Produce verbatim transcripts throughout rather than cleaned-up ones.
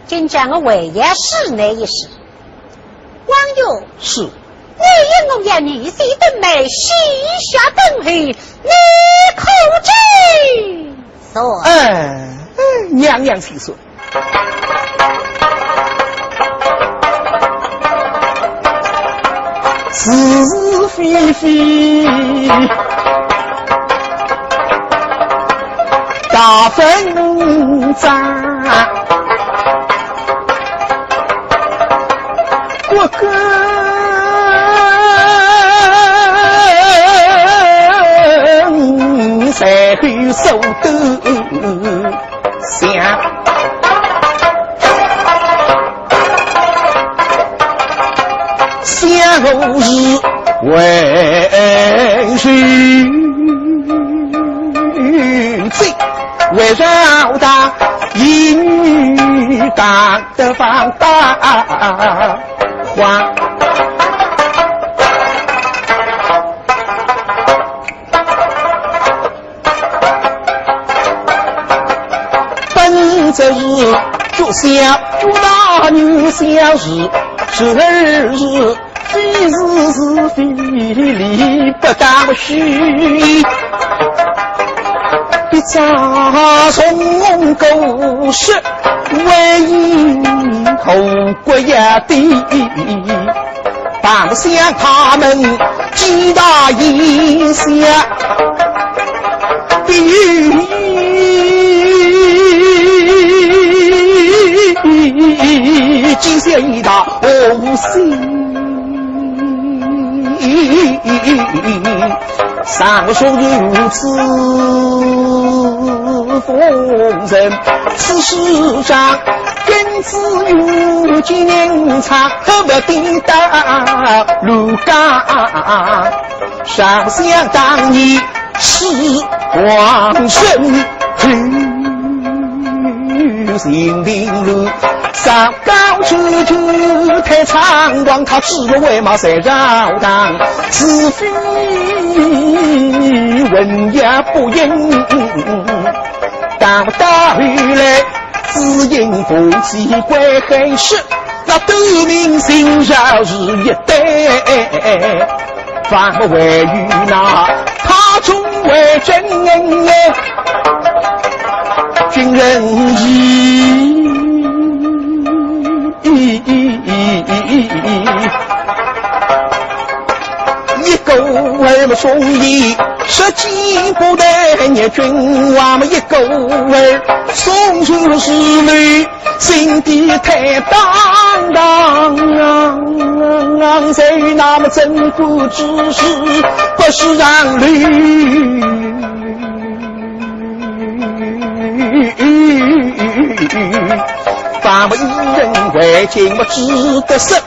今朝我还要试你一试。王爷，是。你与我要女婿登门，膝下等候，你可知？是。哎，娘娘千岁。 是是非非大分章，骨根在后手头。 想，想我是为谁，为了他一女当得放大话。 本则是做小，做大女小事，时而是非是是非非理不当虚，必遭从公事为因后国也的。 旁厢他们几大一下，比喻几下一大无心。上述如此风尘，此事上 君子有见人差，何不抵达鲁家？常想当年是王孙去行平路，上高处处太仓皇，他只落为马在朝堂，是非文也不应。 到不到后来，只因不奇怪，还是那斗名姓赵是一代，方为与那他中为真君人义。 一个儿么送礼，十几不得，你君王么一个儿送出是你，心地太荡荡啊！谁那么珍贵之事，不是让你。 咱们一人为君么值得说，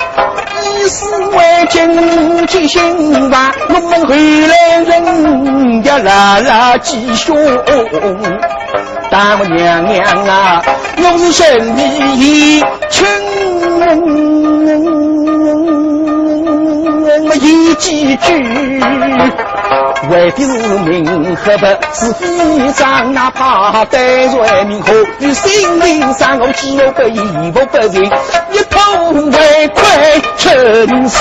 一世为君即兴吧，我们后来人也拉拉吉凶。大我娘娘啊，我是生理一清，我一几句，为的是明和不 是非常，哪怕对罪名和与心灵上，我只有被义不不仁，一头为快称心。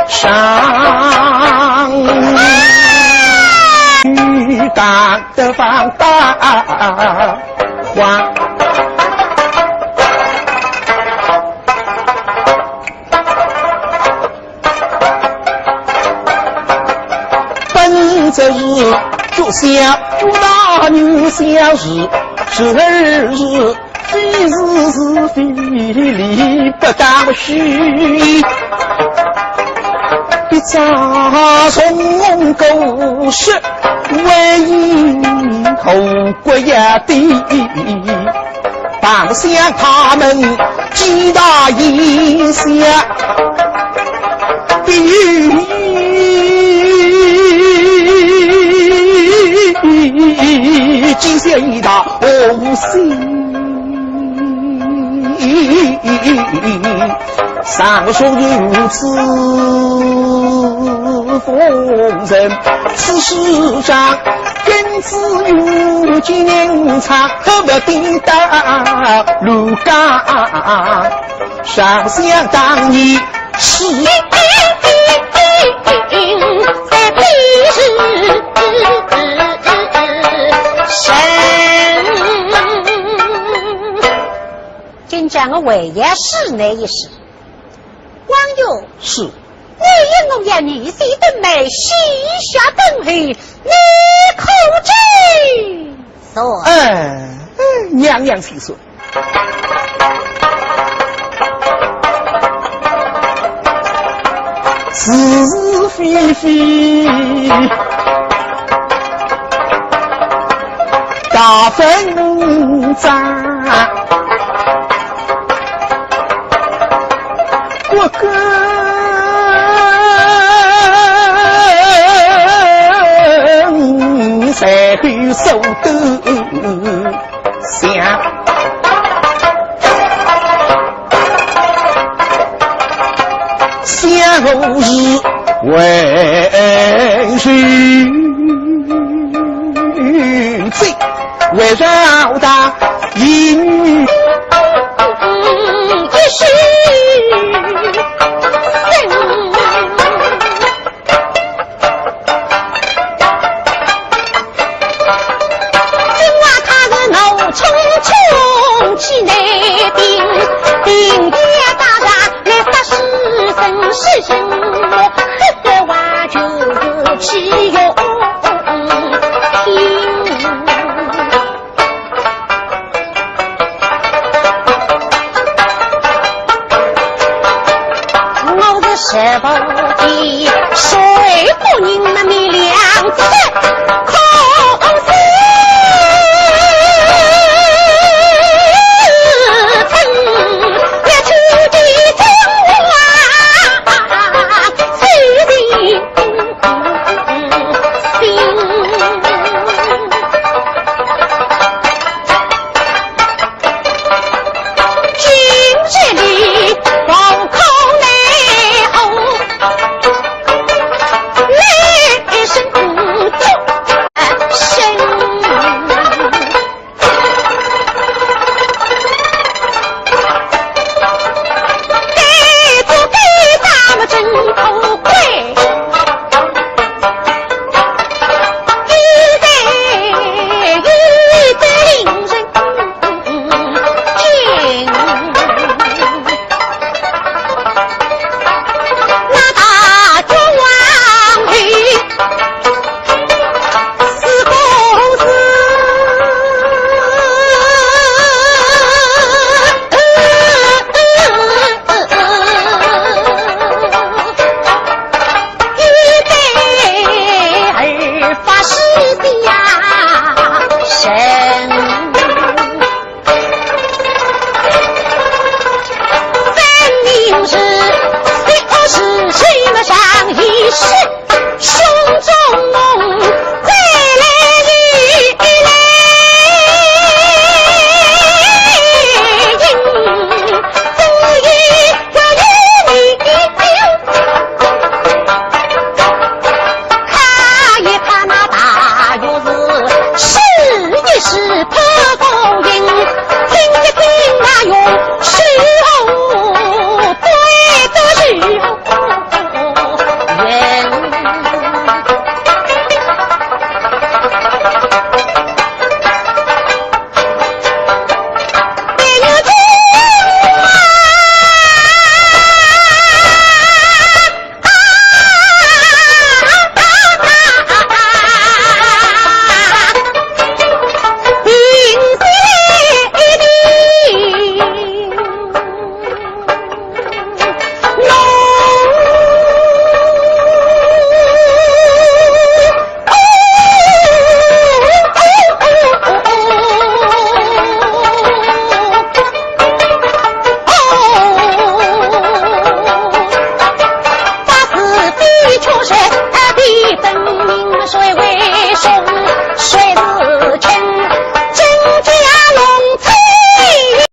上当得放大话。 本则是做小做大女小事，是儿是非是是非理不当虚，必遭从公事为因后国也的。 旁厢他们几大一下，比喻几下一大无心。上述如此风尘，此事上 君子有见人差，何不抵达鲁家？常想当年是今朝我还要试你一试。王勇，是。你与我要女婿登门，膝下等候，你可知？是。哎，哎，娘娘请说。是是非非，大分章。 我跟随后手都想，想我是为谁？为啥他？心。